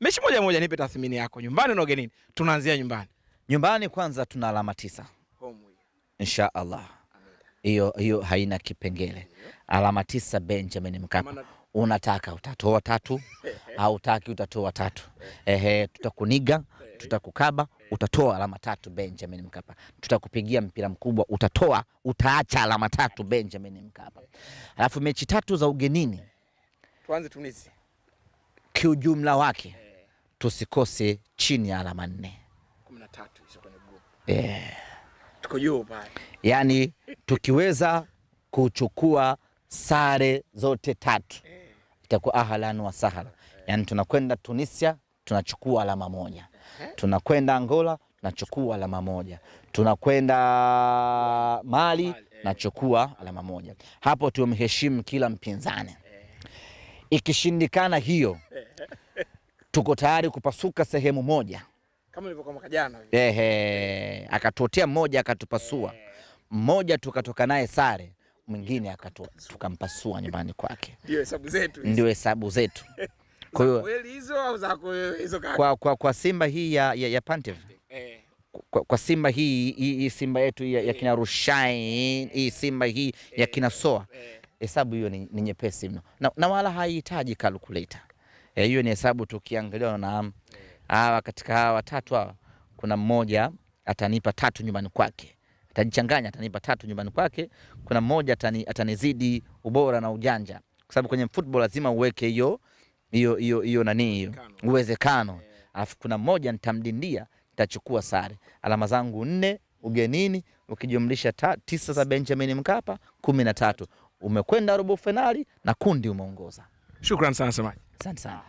Mechi moja moja, nipe tathmini yako nyumbani na ugenini. Tunaanzia nyumbani. Nyumbani kwanza tuna alama 9. Insha Allah. Hiyo haina kipengele. Alama 9 Benjamin Mkapa. Unataka utatoa 3, hautaki utatoa 3. Ehe, tutakuniga, tutakukaba, utatoa alama 3 Benjamin Mkapa. Tutakupigia mpira mkubwa, utatoa, utaacha alama 3 Benjamin Mkapa. Alafu mechi 3 za ugenini. Tuanze Tunisia. Kiujumla wake tusikose chini ya alama 4. 13 hizo kwenye group. Tuko juu pale. Yaani tukiweza kuchukua sare zote 3 itakuwa ahlan wa sahlan. Yaani tunakwenda Tunisia tunachukua alama 1. Tunakwenda Angola tunachukua alama 1. Tunakwenda Mali tunachukua alama 1. Hapo tumheshimu kila mpinzani. Ikishindikana hiyo tuko tayari kupasuka sehemu moja. Kama ilivyokuwa mwaka jana. Akatotea mmoja akatupasua. Mmoja tukatoka naye sare, mwingine tukampasua nyumbani kwake. Ndio hesabu zetu. Ndio hesabu zetu. Kwa hiyo kweli hizo au za hizo kaka? Kwa Simba hii ya Pantev. Kwa Simba hii Simba yetu ya kina Rushain, hii Simba hii ya kina Soa. Hesabu hiyo ni nyepesi mno. Na wala haihitaji calculator. Hiyo ni hesabu tukiangalia na hawa katika hawa watatu hawa kuna mmoja atanipa 3 nyumbani kwake. Atajichanganya, atanipa 3 nyumbani kwake. Kuna mmoja atanizidi ubora na ujanja. Kwa sababu kwenye football lazima uweke hiyo nani hiyo uwezekano. Alafu kuna mmoja nitamdindia, nitachukua sare. Alama zangu 4 ugenini ukijumlisha 9 za Benjamin Mkapa 13. Umekwenda robo finali na kundi umeongoza. Shukrani sana Semaji. Asante sana.